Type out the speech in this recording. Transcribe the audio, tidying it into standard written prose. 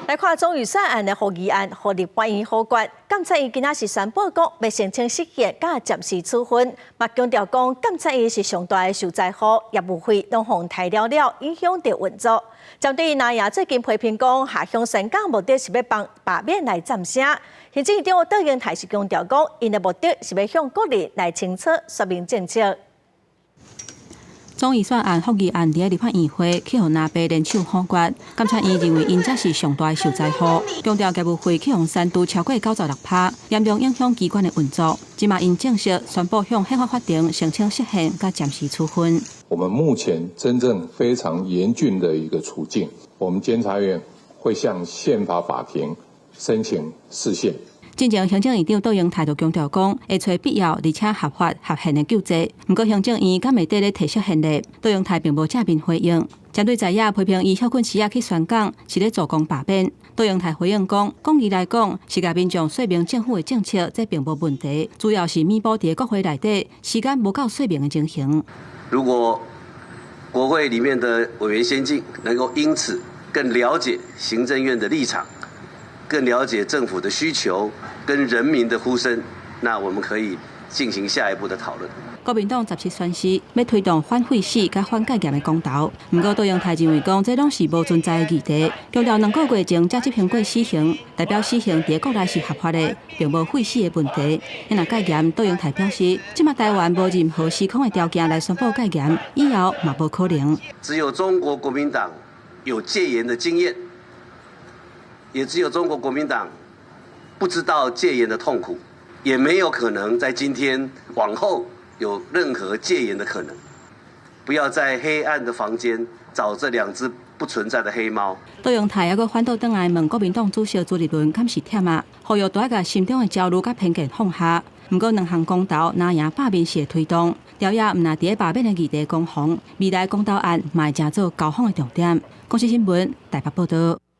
來看總預算案的附議案，予立法院否決。監察院今仔是宣布講，欲申請釋憲佮暫時處分，嘛強調講監察院是上大的受災戶，業務費攏予刣了了，影響著運作。針對藍營最近批評講，下鄉宣講目的是欲幫罷免來佔聲，行政院長卓榮泰是強調講，𪜶的目的是欲向國人來清楚說明政策。總預算案附議案佇立法院會去予藍白聯手否決，監察院認為𪜶才是上大的受災戶，強調業務費去予刪除超過96%，嚴重影響機關的運作。這馬𪜶正式宣布向憲法法庭申請釋憲佮暫時處分。我們目前真正非常嚴峻的一個處境，我們監察院會向憲法法庭申請釋憲。進前行政院長卓榮泰就強調講，會揣必要而且合法合憲的救濟。毋過行政院敢會佇咧提釋憲例，卓榮泰並無正面回應。針對在野批評伊歇睏時仔去宣講，是咧助攻罷免。卓榮泰回應講，廣義來講是共民眾說明政府的政策，這並無問題。主要是彌補佇國會內底時間無夠說明的情形。如果國會裡面的委員先進能夠因此更了解行政院的立場，更了解政府的需求跟人民的呼聲，那我們可以進行下一步的討論。國民黨17宣示欲推動反廢死佮反戒嚴的公投，毋過卓榮泰認為講這攏是無存在的議題，強調2個月前才執行過死刑，代表死刑佇國內是合法的，並無廢死的問題。若戒嚴，卓榮泰表示，這馬台灣無任何時空的條件來宣布戒嚴，以後嘛無可能。只有中國國民黨有戒嚴的經驗，也只有中國國民黨不知道戒嚴的痛苦，也沒有可能在今天往後有任何戒嚴的可能。不要在黑暗的房間找這兩隻不存在的黑貓。卓榮泰猶閣反倒轉來問國民黨主席朱立倫，敢是忝啊？呼籲著愛共心中的焦慮佮偏見放下。毋過兩項公投，藍營罷免是會推動，朝野毋但佇咧罷免的議題攻防，未來公投案嘛會成做交鋒的重點。公視新聞台北報導。